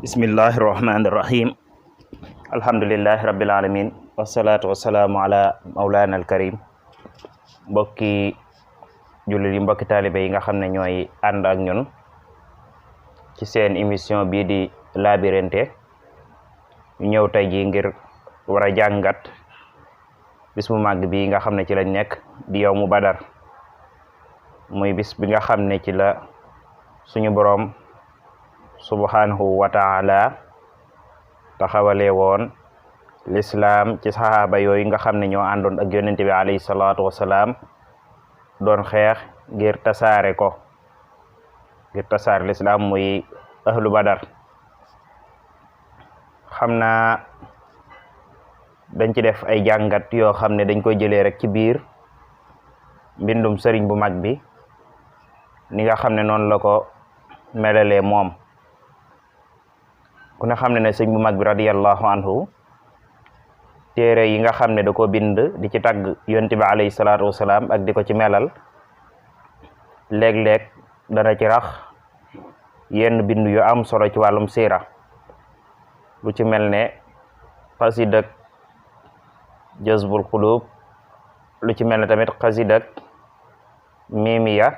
Bismillahirrahmanirrahim. Alhamdulillahi rabbil alamin wassalatu wassalamu ala maulana alkarim. Mbokki jullit yi, mbokki taalibe yi nga xam ne ñooy ànd ak ñun ci seen émission bii di Labirinte. ñu ñëw tey ji ngir war a jàngat bis mu màgg bi nga xam ne ci lañ nekk di yawmu Badar, muy bis bi nga xam ne ci la suñu boroom subhanahu wa ta'ala taxawale woon l'islam ci saxaaba yooyu nga xam ne ñoo àndoon ak yonent bi alayhi salaatu wasalaam doon xeex ngir tasaare l'islam, muy ahlu Badar. xam naa dañ ci def ay jàngat yoo xam ne dañ koy jëlee rek ci biir mbindum sëriñ bu mag bi, ni nga xam ne noonu la ko melalee moom. ku ne xam ne sëñ bu mag bi radiyallahu anhu téere yi nga xam ne da ko bind di ci tagg yonent bi alayhi salaatu wasalaam ak di ko ci melal, léeg-léeg dana ci rax yenn bind yu am solo ci wàllum siira, lu ci mel ne xasidak jazbul qulub, lu ci mel ne tamit xasidak mimiya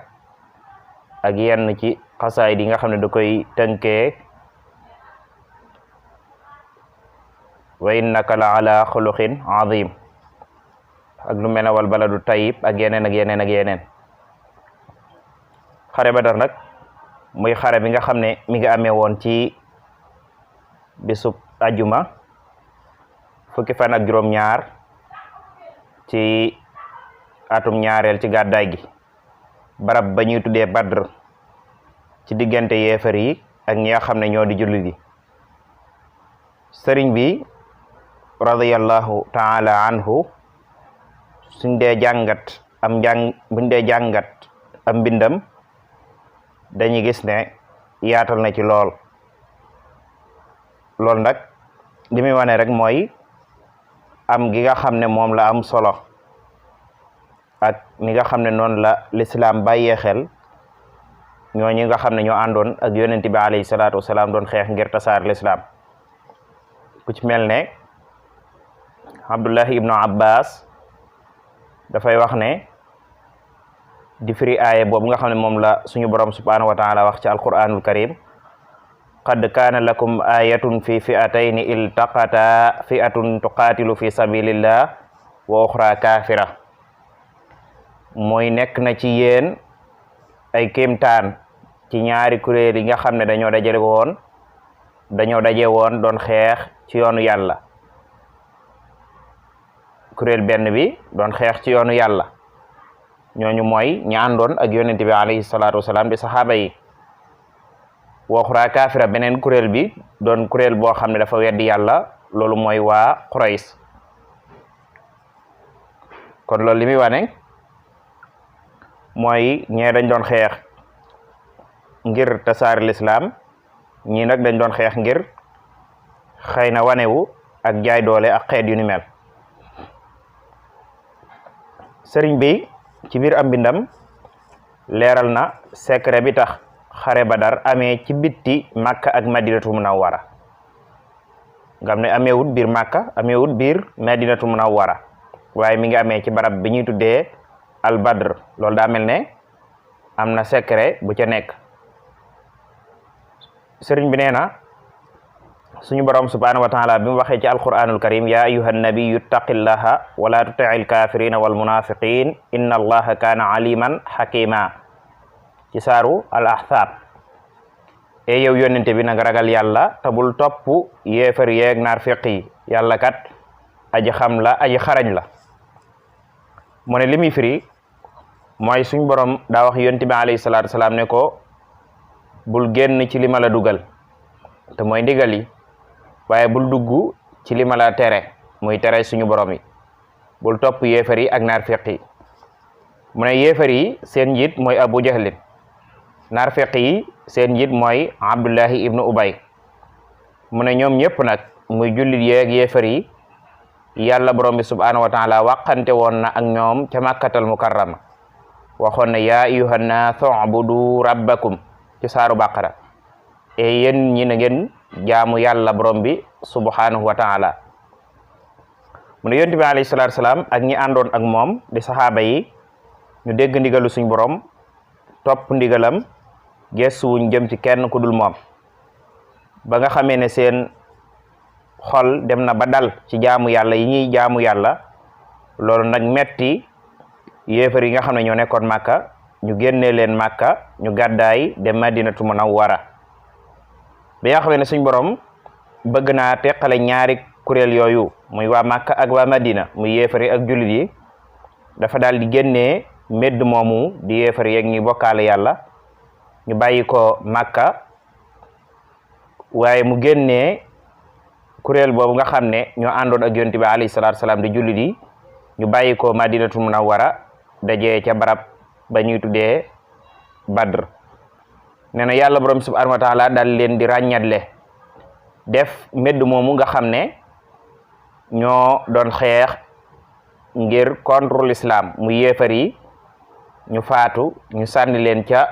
ak yenn ci xasaayid yi nga xam ne da koy tënkee wa innaka la ala xuluqin azim, ak lu mel ne wal baladu tayyib ak yeneen ak yeneen ak yeneen. xare Badar nag muy xare bi nga xam ne mi ngi amee woon ci bisub ajuma fukki fan ak juróom-ñaar ci atum ñaareel ci gàddaay gi, barab ba ñuy tuddee Badr, ci diggante yéefar yi ak ñi nga xam ne ñoo di jullit yi. sëriñ bi radiyallahu ta'ala anhu buñ dee jàngat am mbindam dañuy gis ne yaatal na ci lool nag li muy wane rek mooy am gi nga xam ne moom la am solo ak ni nga xam ne noonu la l'islam bàyyee xel ñooñu nga xam ne ñoo àndoon ak yonent bi alayhi salaatu wasalaam doon xeex ngir tasaar l'islam. ku ci mel ne Abdullahi ibnu Abbas dafay wax ne di firi aaye boobu nga xam ne moom la suñu borom subhanahu wa ta'ala wax ci alquranul karim: qad kaana lakum ayatun fi fi'atayni iltaqata fi'atun tuqatilu fi sabilillah wa ukhra kafira. mooy nekk na ci yéen ay kéemtaan ci ñaari kuréel yi nga xam ne dañoo daje woon doon xeex ci yoonu yàlla. kuréel benn bi doon xeex ci yoonu yàlla, ñooñu mooy ñi àndoon ak yonent bi alayhi salaatu wasalaam di saxaaba yi. waxuraa kaafira, beneen kuréel bi doon kuréel boo xam ne dafa weddi yàlla, loolu mooy waa Qurays. kon loolu li muy wane mooy ñee dañ doon xeex ngir tasaari l'islam, ñii nag dañ doon xeex ngir xëy na wanewu ak jaay doole ak xeet yu ni mel. sëriñ bi ci biir am mbindam leeral na secret bi tax xare Badar amee ci bitti Makka ak Madinatu Munawwara, nga xam ne ameewut biir Makka, ameewut biir Madinatu Munawwara, waaye mi ngi amee ci barab bi ñuy tuddee al Badr. loolu daa mel ne am na secret bu ca nekk. sëriñ bi nee na suñu borom subhanahu wa ta'ala bi mu waxee ci alquranul karim: ya ayyuhan nabiyyu ittaqillaha wa la tuti'il kafirina wal munafiqin inna allaha kana aliman hakima, ci saaru al ahzab. yow yónnente bi nag ragal yàlla te bul topp yéefar yeeg naafiq yi, yàlla kat aji xam la, aji xarañ la. mu ne li muy firi mooy suñu borom daa wax yónnente bi alayhi salaatu wasalaam ne ko bul génn ci li ma la dugal te mooy ndigal yi, waaye bul dugg ci li ma la tere muy tere suñu borom yi. bul topp yéefar yi ak naafiq yi. mu ne yéefar yi seen njiit mooy Abu Jahlin, naafiq yi seen njiit mooy Abdullahi ibnu Ubay. mu ne ñoom ñëpp nag muy jullit yeeg yéefar yi, yàlla borom bi subhanahu wa ta'ala waqante woon na ak ñoom ca Makkatal Mukarrama, waxoon ne yaa ayyuhan naasu ubudu rabbakum ci saaru Baqara. yéen ñi na ngeen jaamu yàlla borom bi subhanahu wa taala mu ne yonent bi alayhi salaatu salaam ak ñi àndoon ak moom di saxaaba yi ñu dégg ndigalu suñ borom topp ndigalam geesuwuñ jëm ci kenn ku dul moom ba nga xamee ne seen xol dem na ba dal ci jaamu yàlla yi ñuy jaamu yàlla loolu nag metti yéefar yi nga xam ne ñoo nekkoon màkka ñu génnee leen màkka ñu gàddaay dem madinatu munawwara bi nga xamee ne suñ borom bëgg naa teqale ñaari kuréel yooyu muy waa màkka ak waa madina muy yéefar yi ak jullit yi dafa daal di génnee medd moomu di yéefar yi ak ñi bokkaale yàlla ñu bàyyi ko màkka waaye mu génnee kuréel boobu nga xam ne ñoo àndoon ak yonent bi alayhi salaatu salaam di jullit yi ñu bàyyi ko madinatu munawwara dajee ca barab ba ñuy tuddee badr nee na yàlla borom subhanahu wa taala daal leen di ràññatle def medd moomu nga xam ne ñoo doon xeex ngir contre l'islam mu yéefar yi ñu faatu ñu sànni leen ca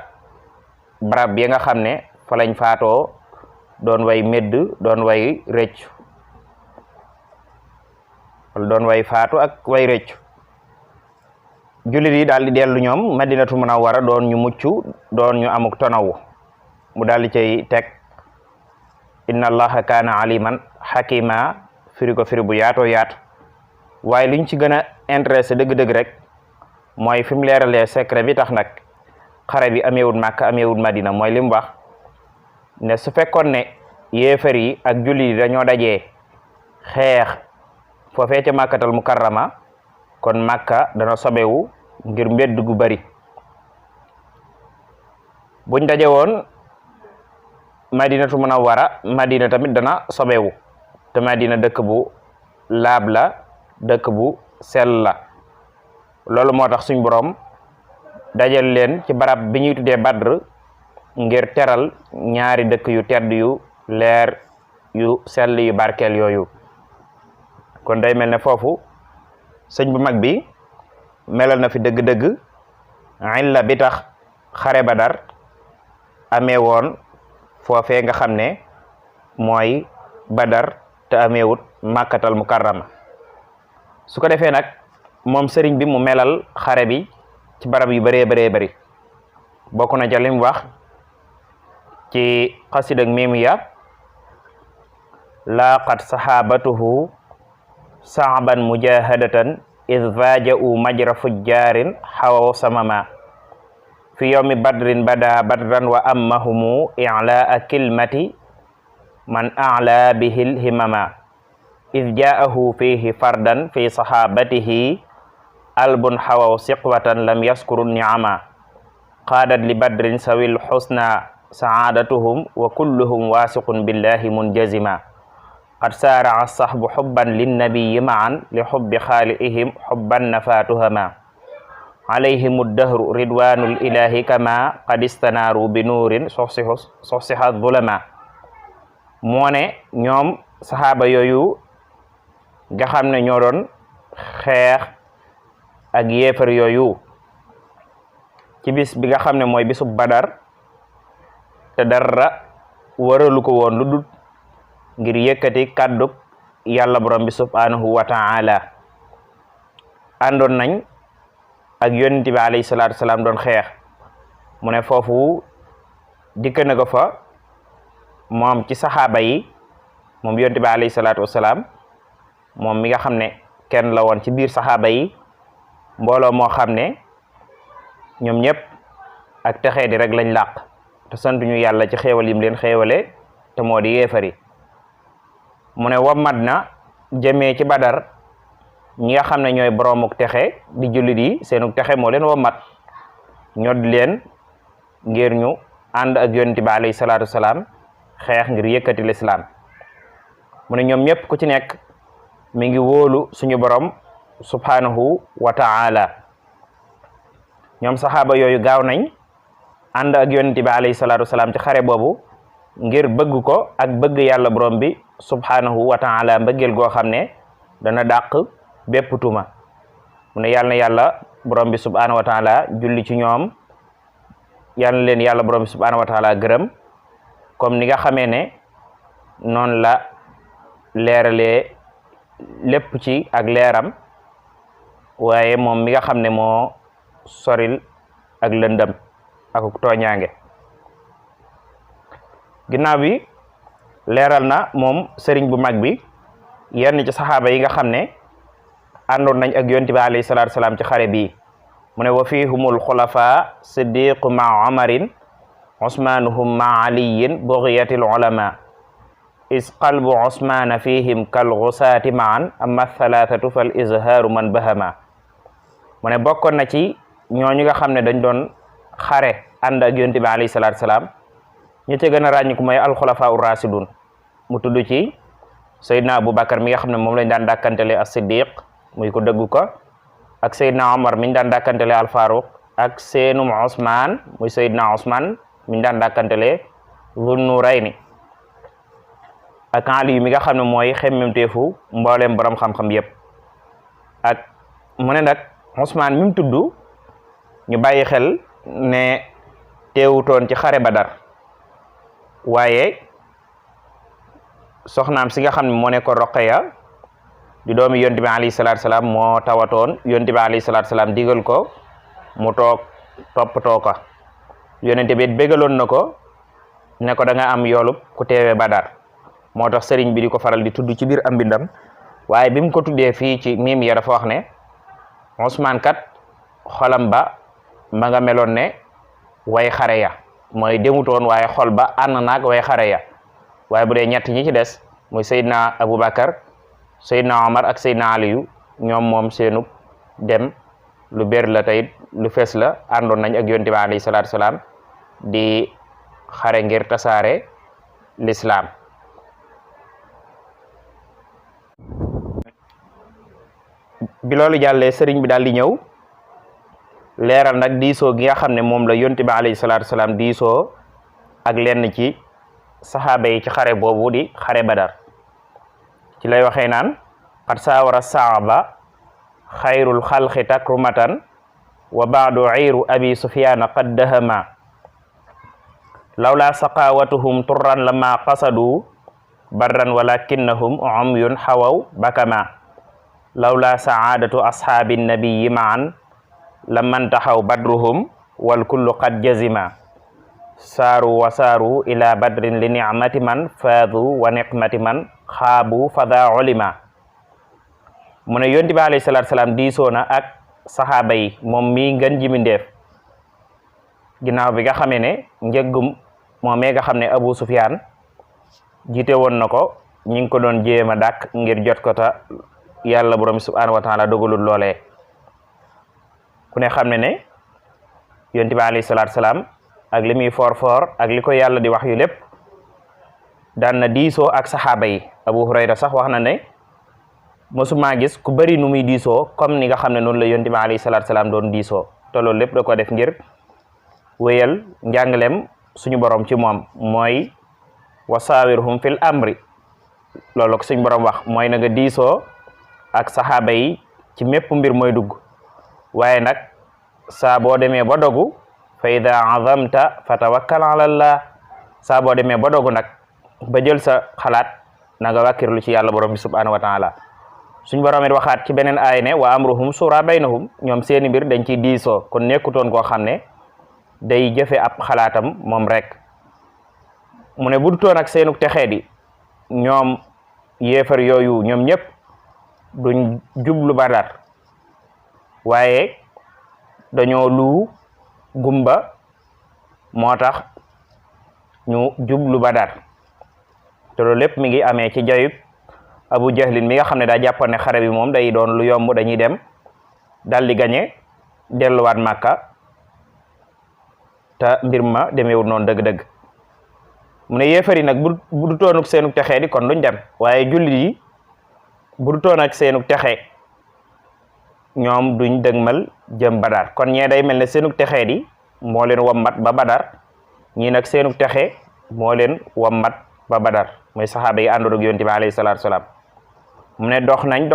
barab bi nga xam ne fa lañ faatoo doon way medd doon way rëccu wala doon way faatu ak way rëccu jullit yi daal di dellu ñoom madinatu munawwara doon ñu mucc doon ñu amuk tonawu mu daal di cay teg inna allaha kaana aliman hakima firi ko firi bu yaatoo yaatu waaye liñ ci gën a intéressé dëgg-dëgg rek mooy fi mu leeralee secret bi tax nag xare bi ameewul Makka ameewul Madina mooy li mu wax ne su fekkoon ne yéefar yi ak jullit yi dañoo dajee xeex foofee ca Makkatal Mukarrama kon Makka dana sobewu ngir mbedd gu bari buñ daje woon Madinatu Munawwara Madina tamit dana sobewu te Madina dëkk bu laab la dëkk bu sell la loolu moo tax suñ borom dajal leen ci barab bi ñuy tuddee Badr ngir teral ñaari dëkk yu tedd yu leer yu sell yu barkeel yooyu kon day mel ne foofu sëñ bu mag bi melal na fi dëgg-dëgg illa bi tax xare Badar amee woon foofee nga xam ne mooy Badar te ameewut Makkatal Mukarrama su ko defee nag moom sëriñ bi mu melal xare bi ci barab yu bëree bari bokk na ca lim wax ci xasidak Mimiya laqad sahabatuhu sa'ban mujahadatan id faja'u majra fujjarin xawaw samama fi yawmi badrin bada badran wa ammahumu i'laa kilmati man a'laa bihil himama id ja'ahu fihi fardan fi sahabatihi albun xawaw siqwatan lam yaskuru ni'ama qaadat li badrin sawil xusna saadatuhum wa kulluhum wasiqun billahi munjazima qad saara'a sahbu xubban linnabiyyi ma'an li xubbi xaali'ihim xubban nafatuhama alayhimu dahru ridwanul ilahi kama qad istanaaru bi nuurin soxsiha zulama moo ne ñoom saxaaba yooyu nga xam ne ñoo doon xeex ak yéefar yooyu ci bis bi nga xam ne mooy bisub Badar te dara waralu ko woon lu dul ngir yëkkati kàddug yàlla borom bi subhanahu wa ta'ala àndoon nañ ak yonent bi alayhi salaatu salaam doon xeex mu ne foofu dikk na ko fa moom ci saxaaba yi moom yonent bi alayhi salaatu wasalaam moom mi nga xam ne kenn la woon ci biir saxaaba yi mbooloo moo xam ne ñoom ñëpp ak texee di rek lañ làq te santuñu yàlla ci xéewal yim leen xéewale te moo di yéefari mu ne wammat na jëmee ci Badar ñi nga xam ne ñooy boroomuk texe di jullit yi seenuk texe moo leen wammat ñod leen ngir ñu ànd ak yonent bi alayhi salaatu wasalaam xeex ngir yëkkati lislaam mu ne ñoom ñëpp ku ci nekk mi ngi wóolu suñu borom subhanahu wa ta'ala ñoom saxaaba yooyu gaaw nañ ànd ak yonent bi alayhi salaatu wasalaam ci xare boobu ngir bëgg ko ak bëgg yàlla borom bi subhanahu wa ta'ala mbëggeel goo xam ne dana dàq bépp tuma mu ne yàlla na yàlla borom bi subhanahu wa ta'ala julli ci ñoom yàlla na leen yàlla borom bi subhanahu wa ta'ala gërëm comme ni nga xamee ne noonu la leeralee lépp ci ak leeram waaye moom mi nga xam ne moo soril ak lëndëm ak tooñaange. ginnaaw bi leeral na moom sëriñ bu mag bi yenn ci saxaaba yi nga xam ne àndoon nañ ak yonent bi alayhi salaatu salaam ci xare bii mu ne wa fihumul xulafa siddiqu ma omarin usmanuhum ma aliyin bugiyatil ulama is qalbu usmana fihim kal gusaati maan amma thalathatu fal izharu man bahama mu ne bokkoon na ci ñooñu nga xam ne dañ doon xare ànd ak yonent bi alayhi salaatu salaam ñi ci gën a ràññiku mooy alxulafa ur rasidun mu tudd ci Seydina Aboubacar mi nga xam ne moom lañ daan dàkkantele as siddiq muy ko dëggu ko ak Seydina Omar mi ñu daan dàkkantele al faruq ak seenum Ousmane muy Seydina Ousmane mi ñu daan dàkkantele Zun Nurayni ak Ali mi nga xam ne mooy xemmemteefu mbooleem borom xam-xam yëpp. ak mu ne nag Ousmane mi mu tudd ñu bàyyi xel ne teewutoon ci xare Badar waaye soxnaam si nga xam ne moo nekkoon Roqaya di doomi yonent bi alayhi salaatu salaam moo tawatoon yonent bi alayhi salaatu salaam digal ko mu toog toppatoo ko yonent bi bégaloon na ko ne ko da nga am yoolub ku teewee Badar moo tax sëriñ bi di ko faral di tudd ci biir am mbindam waaye bi mu ko tuddee fii ci miim ya dafa wax ne Ousmane kat xolam ba ma nga meloon ne way xare ya mooy demutoon waaye xol ba ànd naag way xare ya waaye bu dee ñett ñi ci des muy Seydina Aboubacar Seydina Omar ak Seydina Aliyu ñoom moom seenu dem lu bér la tayit lu fees la àndoon nañ ak yonent bi alayhi salaatu salaam di xare ngir tasaare l'islam. bi loolu jàllee sëriñ bi daal di ñëw leeral nag diisoo gi nga xam ne moom la yonent bi alayhi salaatu salaam diisoo ak lenn ci saxaaba yi ci xare boobu di xare Badar ci lay waxee naan qad saawara saaba xayrul xalqi takrumatan wa baadu ayru abi sufyaana qad dahama lawla saqawatuhum turran lama qasadu barran walakinnahum umyun xawaw bakama lawla saadatu ashaabi nabiyi maan laman taxaw badruhum wal kullu qad jazima saaru wa saaru ila badrin li nicmati man faadu wa niqmati man xaabu fada ulima mu ne yonent bi alayhi salaatu salaam diisoo na ak saxaaba yi moom mii ngeen ji mindeef ginnaaw bi nga xamee ne njëggum moom mee nga xam ne Abu Sufyaan jiite woon na ko ñi ngi ko doon jéem a dàkk ngir jot ko ta yàlla borom subhaanahu wa taala dogalul loolee ku ne xam ne ne yonent bi alayhi salaatu salaam ak li muy foor ak li ko yàlla di wax yu lépp daan na diisoo ak saxaaba yi Abu Hurayra sax wax na ne mosuma gis ku bëri nu muy diisoo comme ni nga xam ne noonu la yonent bi alayhi salaatu salaam doon diisoo te loolu lépp da ko def ngir wéyal njàngaleem suñu borom ci moom mooy wasaawirhum fil amri loolu ko suñu borom wax mooy na nga diisoo ak saxaaba yi ci mépp mbir mooy dugg waaye nag saa boo demee ba dogu fa ida azamta fa tawakkal ala allah saa boo demee ba dogu nag ba jël sa xalaat na nga wàkkirlu ci yàlla borom bi subhanahu wa taala suñ borom it waxaat ci beneen aay ne wa amruhum sura baynahum ñoom seeni mbir dañ ciy diisoo kon nekkutoon koo xam ne day jëfe ab xalaatam moom rek mu ne bu dutoon ak seenuk texee di ñoom yéefar yooyu ñoom ñëpp duñ jublu Badar waaye dañoo lu gumba moo tax ñu jublu Badar te loolu lépp mi ngi amee ci jayub Abu Jahlin mi nga xam ne daa jàppoon ne xare bi moom day doon lu yomb dañuy dem dal di gañe delluwaat Màkka te mbir ma demeewul noonu dëgg-dëgg mu ne yéefari nag bu du toonuk seenuk texee di kon duñ dem waaye jullit yi bu du toon ak seenuk texee ñoom duñ dëgmal jëm Badar kon ñee day mel ne seenuk texee di moo leen wammat ba Badar ñii nag seenuk texe moo leen wammat ba Badar mooy saxaaba yi àndoon ak yonent bi alayhi salaatu salaam mu ne dox nañ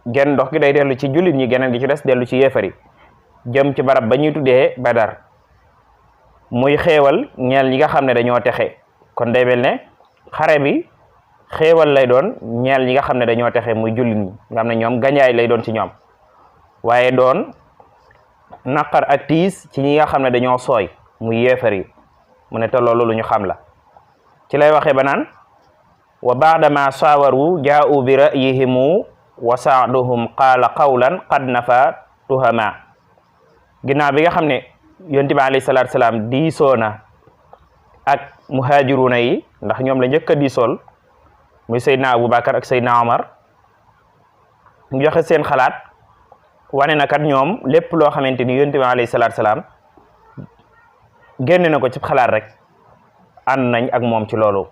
genn dox gi day dellu ci jullit ñi geneen gi ci des dellu ci yéefari jëm ci barab ba ñuy tuddee Badar muy xeewal ñeel ñi nga xam ne dañoo texe kon day mel ne xare bi xéewal lay doon ñeel ñi nga xam ne dañoo texe muy jullit ñi nga xam ne ñoom gañaay lay doon ci ñoom waaye doon naqar ak tiis ci ñi nga xam ne dañoo sooy muy yéefar yi mu ne te loolu lu ñu xam la ci lay waxee ba naan wa baadama saawaru jaa'u bi ra'yihimu wa sa'duhum qaala qawlan qad nafa tuhama ginnaaw bi nga xam ne yonent bi alayhi salaatu salaam diisoo na ak muhajiruna yi ndax ñoom la njëkk a diisool muy Seydina Aboubacar ak Seydina Omar ñu joxe seen xalaat wane na kat ñoom lépp loo xamante ni yonent bi alayhi salaatu salaam génne na ko ci xalaat rek ànd nañ ak moom ci loolu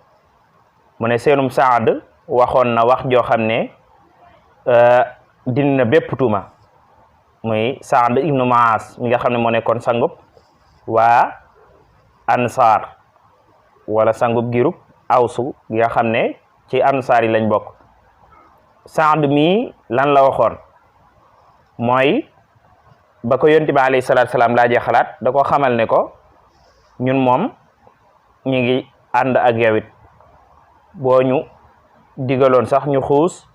mu ne seenum Saad waxoon na wax joo xam ne dindi na bépp tuuma muy Saad ibnu Maas mi nga xam ne moo nekkoon sangub waa Ansaar wala sangub girub Awsu gi nga xam ne ci Ansaar yi lañ bokk Saad mi lan la waxoon mooy ba ko yonent bi alayhi salaatu salaam laajee xalaat da ko xamal ne ko ñun moom ñu ngi ànd ak yow it boo ñu digaloon sax ñu xuus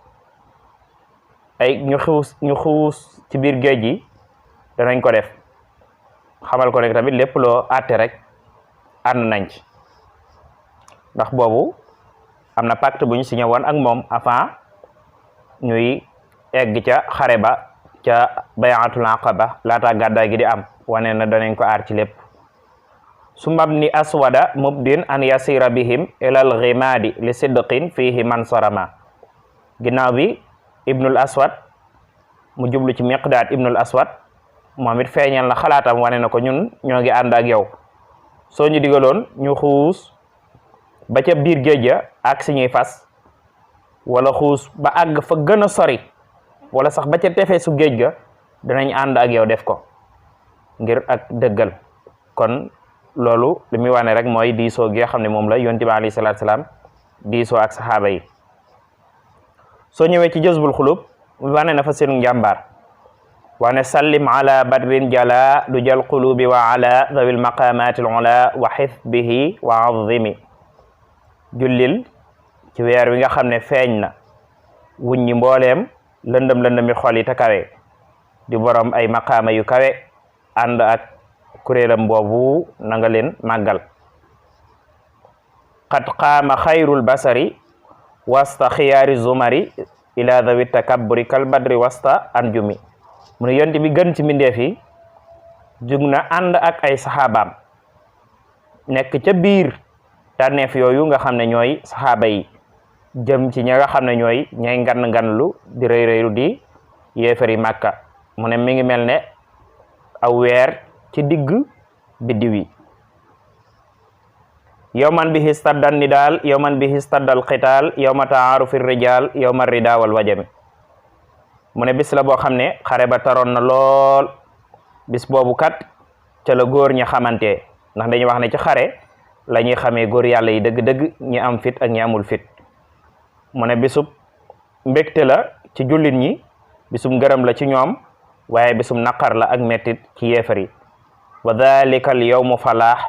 ci biir géej gi danañ ko def xamal ko rek tamit lépp loo àtte rek ànd nañ ci ndax boobu am na pacte bu ñu signé woon ak moom avant ñuy egg ca xare ba ca bayatul aqaba laata gàddaay gi di am wane na danañ ko aar ci lépp sumabni aswada mubdin an yasira bihim ilal ghimadi li sidqin fihi man sarama ginnaaw bi ibnul aswad mu jublu ci miqdaad ibnul aswad moom it feeñal na xalaatam wane na ko ñun ñoo ngi ànd ak yow soo ñu digaloon ñu xuus ba ca biir géej ga ak suñuy fas wala xuus ba àgg fa gën a sori wala sax ba ca tefesu géej ga danañ ànd ak yow def ko ngir ak dëggal kon loolu li muy wane rek mooy diisoo gi nga xam ne moom la yonent bi alayhi salaatu salaam diisoo ak saxaaba yi soo ñëwee ci jazbul xulub wane na fa seenu njàmbaar wane sallim ala badrin jala du jal qulubi wa ala dhawil maqamati al ula wa xifbihi wa azimi jullil ci weer wi nga xam ne feeñ na wuññi mbooleem lëndëm xol yi te kawe di borom ay maqaama yu kawe ànd ak kuréelam boobu na nga leen màggal qad qaama xayrul basari wasta xiyaari zumari ila dhawi takabburi kal badri wasta anjumi mu ne yonent bi gën ci mbindeef yi jug na ànd ak ay saxaabaam nekk ca biir tànneef yooyu nga xam ne ñooy saxaaba yi jëm ci ñi nga xam ne ñooy ñay nganlu di rëy di yéefari Màkka mu ne mi ngi mel ne aw weer ci digg biddiw yi yawman bihi staddan nidaal yawman bihi staddal qitaal yawma taarufi rijal yawma rida wal wajami mu ne bis la boo xam ne xare ba taroon na lool bis boobu kat ca la góor ñi xamante ndax dañuy wax ne ci xare la ñuy xamee góor yàlla yi dëgg-dëgg ñi am fit ak ñi amul fit mu ne bisub mbégte la ci jullit ñi bisub ngërëm la ci ñoom waaye bisub naqar la ak mettit ci yéefar yi wa dhalika al yawmu falaax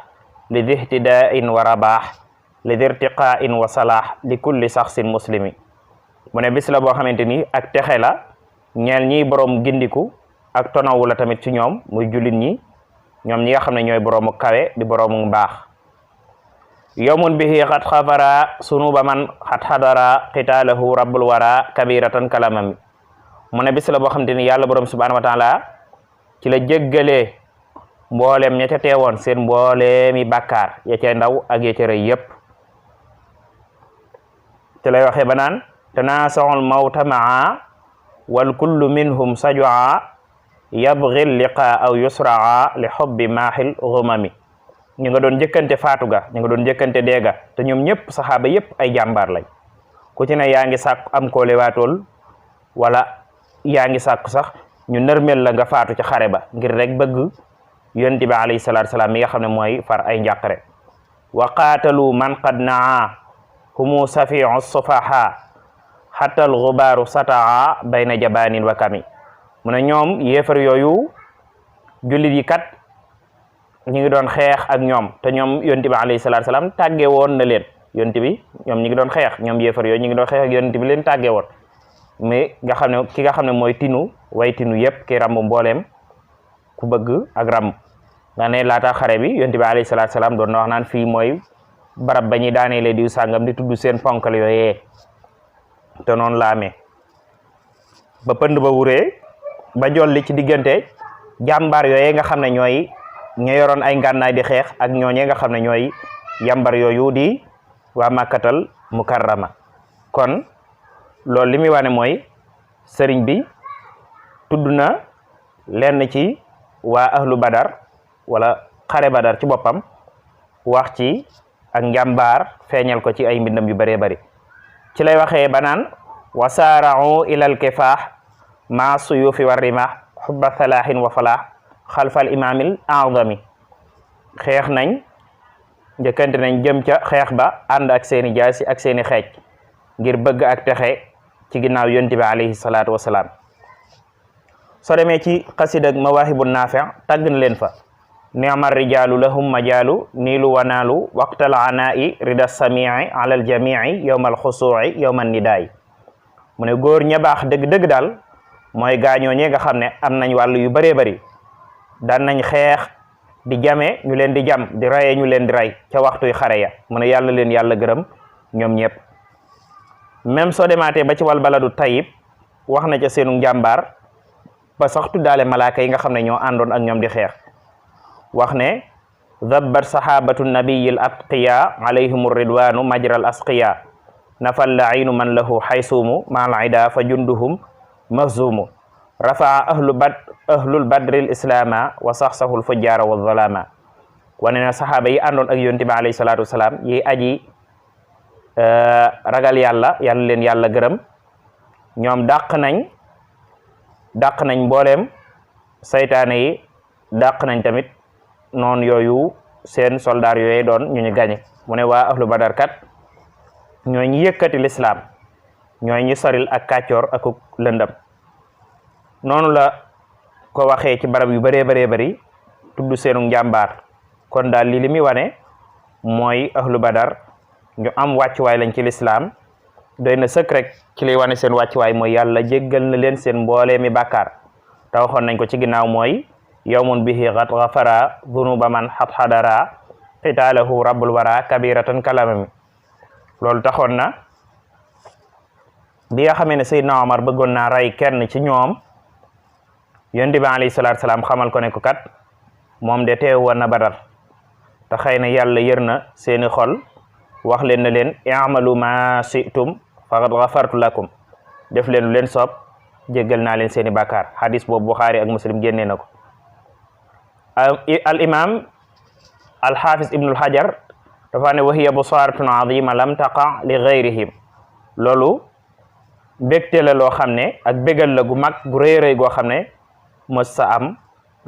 li dihtidain wa rabaax li dirtiqain wa salaax li kulli saxsin muslimi mu ne bis la boo xamante ni ak texe la ñeel ñiy boroom gindiku ak tonawu la tamit ci ñoom muy jullit ñi ñoom ñi nga xam ne ñooy boroomu kawe di boroomu mbaax yawmun bihi xat xafara sunuba man xat xadara qitaalahu rabbul wara kabiratan kalamami mu ne bis la boo xamante ni yàlla boroom subhanahu wa taala ci la jéggalee mbooleem ña ca teewoon seen mbooleemi bàkkaar ya ca ndaw ak ya ca rëy yépp te lay waxee ba naan tanaasaul mawta maa wal kullu minhum sajua yabghi liqa aw yusraa li hubbi maaxil ghumami ñu nga doon jëkkante faatu ga ñu nga doon jëkkante deega te ñoom ñëpp saxaaba yépp ay jàmbaar lañ ku ci ne yaa ngi sàkku am koo lewaatool wala yaa ngi sàkku sax ñu nërmel la nga faatu ci xare ba ngir rek bëgg yonent bi alayhi salaatu salaam mi nga xam ne mooy far ay njàqare wa qaatalu man qad naa humu safiu sufaha hatta al ghubaaru sataa bayna jabanin wa kami mu ne ñoom yéefar yooyu jullit yi kat ñu ngi doon xeex ak ñoom te ñoom yonent bi alayhi salaatu salaam tàgge woon na leen yonent bi ñoom ñi ngi doon xeex ñoom yéefar yooyu ñi ngi doon xeex ak yonent bi leen tàggee woon mais nga xam ne ki nga xam ne mooy tinu way tinu yëpp ki ràmm mbooleem ku bëgg ak ràmm nga ne laata xare bi yonent bi alayhi salaatu salaam doon na wax naan fii mooy barab ba ñuy daaneele diw sàngam di tudd seen ponkal yooyee te noonu la amee ba pënd ba wuree ba jolli ci diggante jàmbaar yooyee nga xam ne ñooy ña yoroon ay ngànnaay di xeex ak ñooñee nga xam ne ñooy yambar yooyu di waa Makkatal Mukarrama kon loolu li muy wane mooy sëriñ bi tudd na lenn ci waa ahlu badar wala xare badar ci boppam wax ci ak njàmbaar feeñal ko ci ay mbindam yu bëree bëri ci lay waxee ba naan wasaara'u ilal kifaax ma suyufi wa rimaax xubba salaahin wa falaax xalfal imaamil a'zami xeex nañ njëkkante nañ jëm ca xeex ba ànd ak seeni jaasi ak seeni xeej ngir bëgg ak texe ci ginnaaw yonent bi alayhi salaatu wasalaam soo demee ci xasida mawaahibu naafi tàgg na leen fa ni'mar rijaalu lahum majaalu niilu wanaalu waqtal anaa'i rida samii alal jamii yowmal xusuuci yowmal nidaayi mu ne góor ña baax dëgg-dëgg daal mooy gaañoo ñee nga xam ne am nañ wàllu yu bëree bëri daan nañ xeex di jame ñu leen di jam di raye ñu leen di ray ca waxtuy xare ya mu ne yàlla leen yàlla gërëm ñoom ñëpp même soo demaatee ba ci wal baladu tayib wax na ca seenu njàmbaar ba sax tuddaale malaaka yi nga xam ne ñoo àndoon ak ñoom di xeex wax ne dabbat sahabatu nabiyil atqiya alayhim ridwanu majral asqiya nafal lainu man lahu xaysuumu maal ida fa junduhum mahzumu rafaa ahlul badril islama wa saxsaxul fujjaara wa zalama wane na saxaaba yi àndoon ak yonent bi alayhi salaatu wasalaam yi aji ragal yàlla leen yàlla gërëm ñoom dàq nañ mbooleem saytaane yi dàq nañ tamit noon yooyu seen soldaar yooyu doon ñu gañe mu ne waa ahlu badar kat ñooy ñi yëkkati lislaam ñooy ñi soril ak kàccoor ak lëndam noonu la ko waxee ci barab yu bëree bëri tudd seenu njàmbaar kon daal li muy wane mooy ahlu badar ñu am wàccuwaay lañ ci lislaam doy na sëkk rek ci liy wane seen wàccuwaay mooy yàlla jéggal na leen seen mboolee mi bàkkaar te waxoon nañ ko ci ginnaaw mooy yawmun bihi qad ghafara dhunuba man hadara qitaalahu rabbul wara kabiratan kalamami loolu taxoon na bi nga xamee ne Seydina Omar bëggoon naa rey kenn ci ñoom yonent bi alayhi salaatu salaam xamal ko ne ko kat moom de teew woon na badar te xëy na yàlla yër na seeni xol wax leen na leen i'malu ma shi'tum faqad ghafartu lakum def leen lu leen soob jéggal naa leen seeni bàkkaar hadis boobu Bukhari ak Muslim génnee na ko al imam al hafiz ibnul hajar dafa ne wa hiya busaaratun azima lam taqa li ghayrihim loolu bégte la loo xam ne ak bégal la gu mag gu rëy rëy goo xam ne mos sa am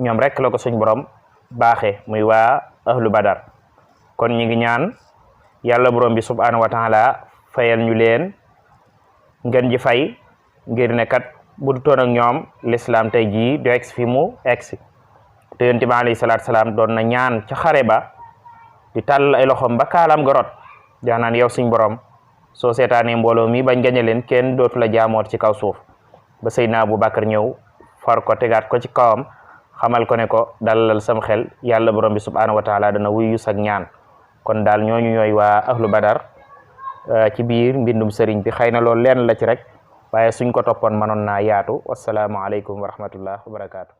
ñoom rek la ko suñ borom baaxee muy waa ahlu badar kon ñi ngi ñaan yàlla borom bi subhanahu wa taala fayal ñu leen ngeen ji fay ngir ne kat bu du toon ak ñoom l'islam tey jii du egsi fi mu egsi te yonent bi alayhi salaatu salaam doon na ñaan ca xare ba di tàll ay loxom ba kaalam ga rot daa naan yow suñ borom soo seetaanee mbooloo mi bañ gañe leen kenn dootu la jaamoot ci kaw suuf ba Seydina Abubakar ñëw far ko tegaat ko ci kawam xamal ko ne ko dalalal sam xel yàlla borom bi subhanahu wa taala dana wuyu sak ñaan kon daal ñooñu ñooy waa ahlu badar ci biir mbindum sëriñ bi xëy na loolu leen la ci rek waaye suñ ko toppoon mënoon naa yaatu wasalaamu aleykum wa rahmatullah wa barakaatu